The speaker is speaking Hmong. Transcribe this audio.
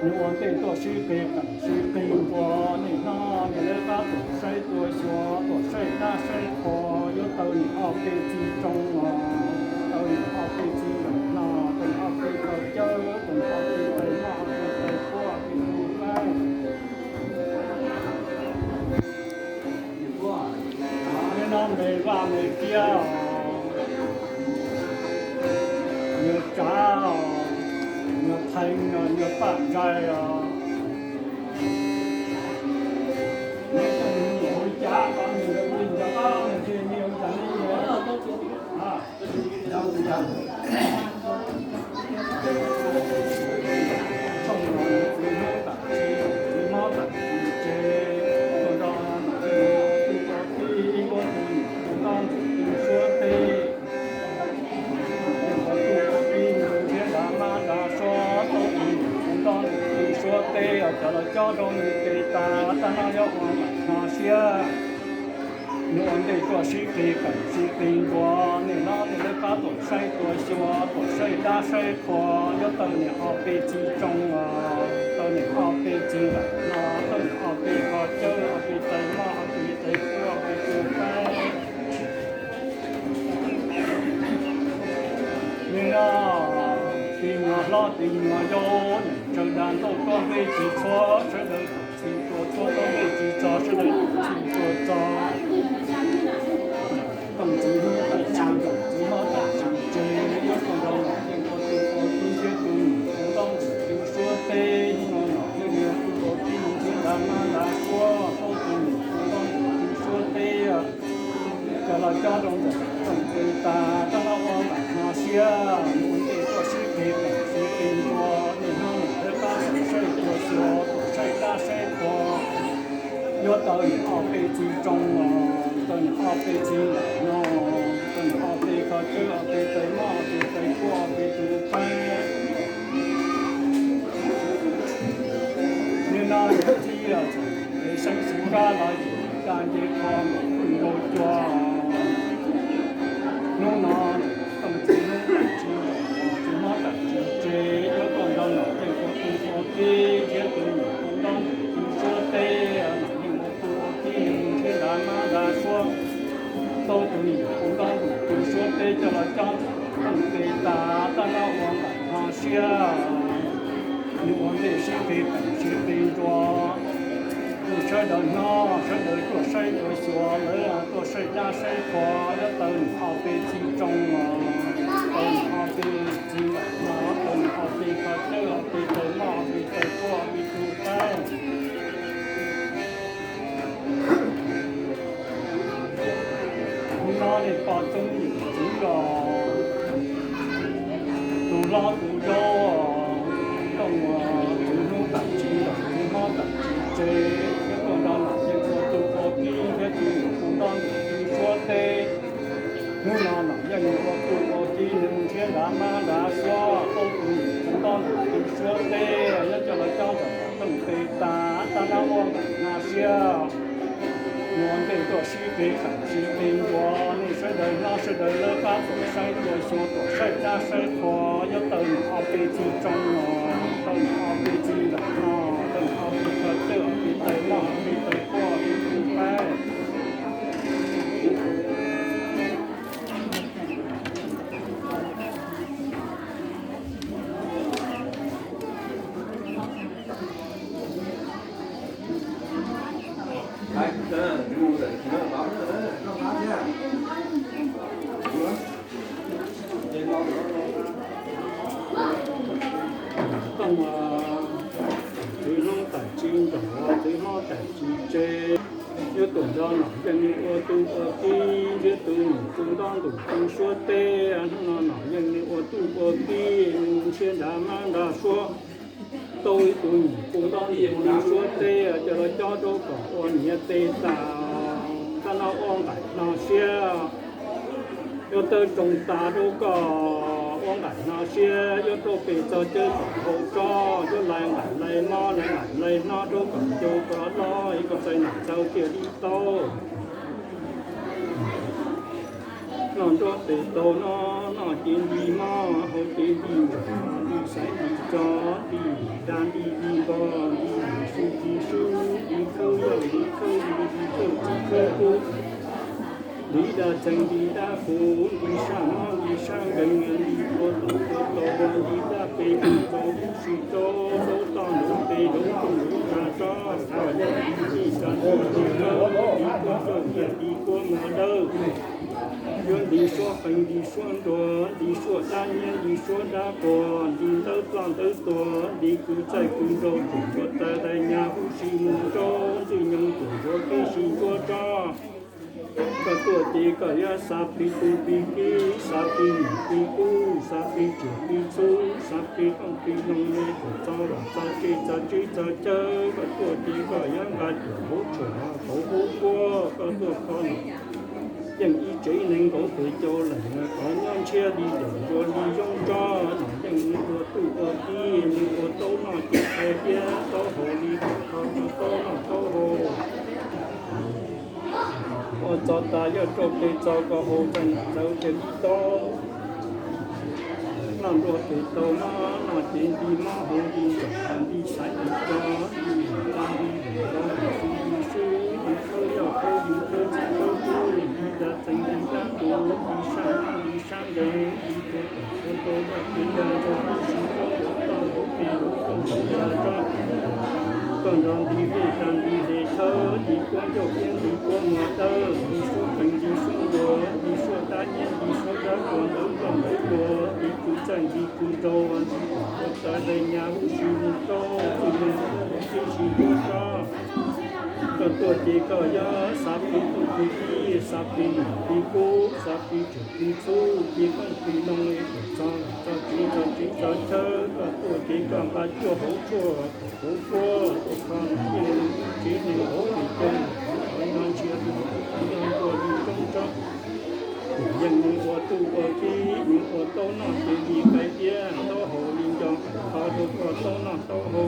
Nws ua ntej tuaj sib qig qees sib qig nkuas, nej hnub no nej lawv qab tuaj saib tuaj xyuas tuaj saib dab saib qhua, yuav tau niam ob peb txiv tsoo os, tau niam ob peb txiv ntawm no, tau niam ob peb khaub cawb, tau niam ob peb tais moj, ob peb tais puab, ob peb tug faib. Nyob no me vaj me kiab os, nyuag tsav os, nyuag theej os, nyuag paj ntsais os. Suab teb cov los cob rau nws tes tas, tab no yuav ua mam no siab. Nws ua ntej tuaj sib qig qees sib qig nkuas, nej hnub no nej lawv qab tuaj saib tuaj xyuas tuaj saib dab saib qhua, yuav tau niam ob peb txiv tsoo os, tau niam ob peb txiv ntawm no, tau niam ob peb khaub cawb, ob peb tais moj, ob peb tais puab, ob peb tug faib. Nim no tis nyuag hlob tis nyuag yau, sawv daws nrauj tuab nplej tsis txhua, sawv daws txhim tuaj txhua tuab nplej tsis txhua, sawv daws txhim tuaj txhua. Koom txiv hnub tawm tsis nkaum, txiv hlob tawm tsis tseg, yuav koom nrog los yeej ua tus ua tij, thiab tus mus ua ntaub tus suab teb, hnub no los yeej ua tus ua tij, thiab nrad mab nrad suab, tau tus mus ua ntaub tus suab teb. Cov los cob rau ntawm tsoom pw tas, tab no ua mam no siab, mus ua ntej tuaj sib qig qees sib qig nkuas, nej hnub no lawv qab tuaj saib tuaj xyuas tuaj saib dab saib qhua, yuav tau niam ob peb txiv tsoo os, tau niam ob peb txiv ntawm no, tau niam ob peb khaub cawb, ob peb tais moj, ob peb tais puab, ob peb tug faib. Nim no yog txij es seeb xu kab los yus daj nce qho nkaus pw nkaus cua. Hnub no koom txiv hnub tawm tsis nkaum, txiv hlob tawm tsis tseg, yuav koom nrog los yeej ua tus ua tij, thiab tus mus ua ntaub tus suab teb, los yeej ua tus ua tij, thiab nrad mab nrad suab, tau tus mus ua ntaub tus suab teb, coj los cob ntawm tsoom pw tas, tab no ua mam no siab. Nws ua ntej sib qig qees sib qig nkuas, sawv daws hnub no sawv daws tuaj saib tuaj xyuas, lawv tuaj saib dab saib qhua, yuav tau niam ob peb txiv tsoo os, tau niam ob peb txiv ntawm no, tau niam ob peb khaub cawb, ob peb tais moj, ob peb tais puab, ob peb tug faib. Hnub no nej pom txoob yim txiv los, tus hlob tus yau, koom txiv hnub tawm tsis nkaum, txiv hlob tawm tsis tseg, thiab koom nrog los yeej ua tus ua tij, thiab tus mus ua ntaub tus suab teb. Hnub no los yeej ua tus ua tij, nws thiab nrad mab nrad suab, tau tus mus ua ntaub tus suab teb, yuav coj los cob ntawm tsoom pw tas, tab no ua mam no siab. Nws ua ntej tuaj sib qig qees sib qig nkuas, nej sawv daws hnub no sawv daws lawv qab tuaj saib tuaj xyuas tuaj saib dab saib qhua, yuav tau niam ob peb txiv tsoo os, tau niam ob peb txiv ntawm no, tau niam ob peb khaub cawb, ob peb tais moj, ob peb tais puab, ob peb tug faib. Txiv hlob tawm tsis nkaum, txiv hlob tawm tsis tseg, yuav tuaj nrog los yeej ua tus ua tij, thiab tus mus ua ntaub tus suab teb. Hnub no los yeej ua tus ua tij, nws thiab nrad mab nrad suab, tau ib tug mus ua ntaub tus suab teb, coj los cob rau kom ua niam tes tas, tab no ua nqaim no siab. Yuav tau tsoo tas rau kom ua nqaim no siab, yuav rau pes txog cawv kom hau tsob, yuav lais nqaim lais mob lais nqaim lais hnob rau kom ncau kom loj, ib kom txais nam txaus kiag li tau. Noj nroj pem tau noj, noj ces nti mob, haus ces nti ntshav, nti xaiv nti tso, nti da nti nti npo, nti su nti sub, nti khawb yaj nti khawb nti, nti khawb txiv khawb kub, nti dab txeeg nti dab qus, nti sab mob nti sab nkeeg, nti tua tom tua tau, nti dab pem nti rau lub si rau, rau toj nrov pem rau tooj rau tsa tso, tso yaj nti tij tsa nti nti kawb, nti kuab coj yaj nti kuab muag dawb. Yuav nti suab qeeg nti suab nruas, nti suab dab nyiab nti suab dab quas, nti ntawv ploj ntawv tuag, nti kwv txaij kwv nraug, tus nruas taw dai nyab huv si mus rau ntxwj nyoog tus nruas kev si nruas rog. Koj tuaj ces koj yuav xav plig tub plig kiv, xav plig niam plig kub, xav plig tsuag plig txhub, xav plig qoob plig loo, tus txog los txog tsev txog tsev txog chaw. Koj tuaj ces koj yuav nqa cuam hauv tshuaj hauv hauv kuab, koj tuaj kho yeej ib tsev neeg nkaus pem cau leej, qhov nyob ntshiab li lawm nruas li zoo rog, yeej ua tuj ua kiv, ua taub noj ces qhais tiab taub hau li lawm, kho taub noj taub hau. Ua txog tas yog rau pem txog koj hau txeeg ntawd ces li tau. Noj nroj ces tau noj, noj ces nti mob haus nti ntshav nti xaiv nti tso, nti da nti nti npo nti su nti sub, nti khawb yaj khawb nti khawb txiv khawb kub, nti dab txeeg nti dab qus, nti sab mob nti sab nkeeg, nti tua tom tua tau yaj kev yaj nraug, nti si rau toj nrov pem rau tooj rau tsa tso, koj nrog nti vej tsa nti hle thawb, nti kuab ncauj kiab nti kuab muag dawb, nti suab qeeg nti suab nruas, nti suab dab nyiab nti suab dab quas, ntawv ploj ntawv tuag, nti kwv txaij nti kwv nraug, nti tua taw dai nyab huv si mus rau ntxwj nyoog tus nruas kev si nruas rog. Koj tuaj ces koj yuav xav plig tub plig kiv, xav plig niam plig kub, xav plig tsuag plig txhub, plig qoob plig loo, tus txog los txog tsev txog tsev txog chaw. Koj tuaj ces koj nqa cuaj hauv tshuaj hauv kuab, tuaj kho yeej ib tsev neeg nkaus pem cau leej, qhov nyob ntshiab li lawm, qhov nyob nruas li zoo rog, yeej ua tuj ua kiv, ua taub noj ces li qhais tiab taub hau li nco, kho rau koj taub noj taub hau.